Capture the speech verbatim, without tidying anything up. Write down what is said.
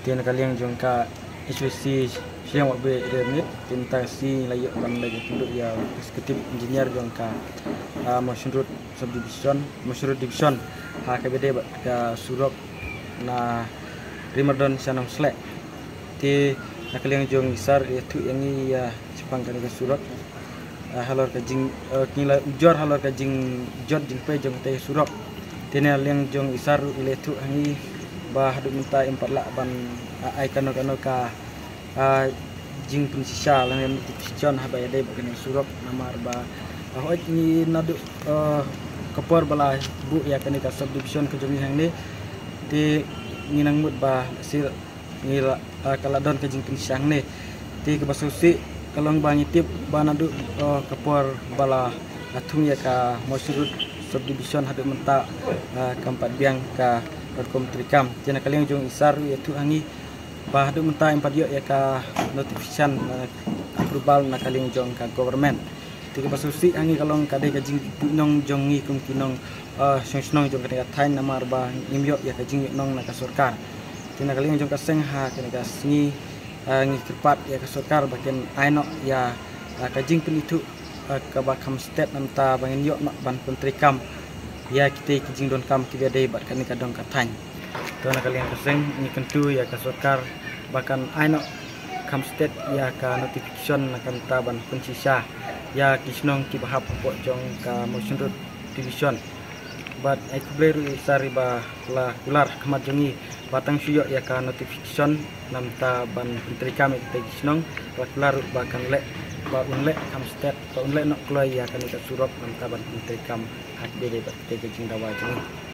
Te na ka liang jong ka H Y C Shillong Wahbe Area Unit, te mynta ka sngi la ïoh ban leit ïakynduh ïa u Executive Engineer jong ka, ah, Mawshynrut Subdivision, Mawshynrut Division, ha kaba ïadei bad ka surok na Ri Mardon sha Nongsleh. Te na ka liang jong i Sir i ïathuh ïa ngi ïa shaphang kane ka surok. Ah, halor ka jing, eh, ngi la ujor halor ka jingjot jingpei jong kata ka surok. Te na liang jong i Sir i la ïathuh ha ngi ba haduh mynta im pat lah ban, ah, ai kano kano ka, ah, jingpynshisha lane notification haba ïadei bad kane ka surok, namar ba, ah, hooid ngi naduh, eh, ka por ba la buh ïa kane ka subdivision ka jong ngi hangne, te ngi nang mut ba sir ngi la, ah, ka la don ka jingpynshisha hangne. Te kaba shisha ka long ba ngi tip ba naduh, ah, ka por ba la, ah, thung ïa ka Mawshynrut Subdivision haduh mynta, ah, kam pat biang ka rukom treikam. Te na ka liang jong i Sir i ïathuh ha ngi ba haduh mynta im pat ïoh ïa ka notification, ah, approval na ka liang jong ka government. Te kaba shisha ha ngi ka long ka dei ka jingbuh nong jong ngi kum ki nong, ah, shong shnong jong kane ka thaiñ, namar ba ngim ïoh ïa ka jingïohnong na ka sorkar. Te na ka liang jong ka seng ha kane ka sngi, ah, ngi kyrpad ïa ka sorkar ba kin ai noh ïa, ah, ka jingpynithuh, ah, kaba kham stet namar ba ngin ïoh noh ban pyntreikam ïa kitei ki jingdonkam kiba ïadei bad kane ka dong ka thaiñ. To na ka liang ka seng ngi kyntu ïa ka sorkar ba kan ai noh kham stet ïa ka notification na ka bynta ban pynshisha ïa ki shnong kiba hap hapoh jong ka Mawshynrut Division. Bad ai khublei ruh ïa i Sir ba la kular khmat jong ngi ba tang shu ïoh ïa ka notification namar ban pyntreikam ïa kita ki shnong, la kular ruh ba kan leh, ba un leh kham stet, ba un leh noh kloi ïa kane ka surok namar ban pyntreikam ha kaba ïadei bad kita ki jingdawa jong ngi.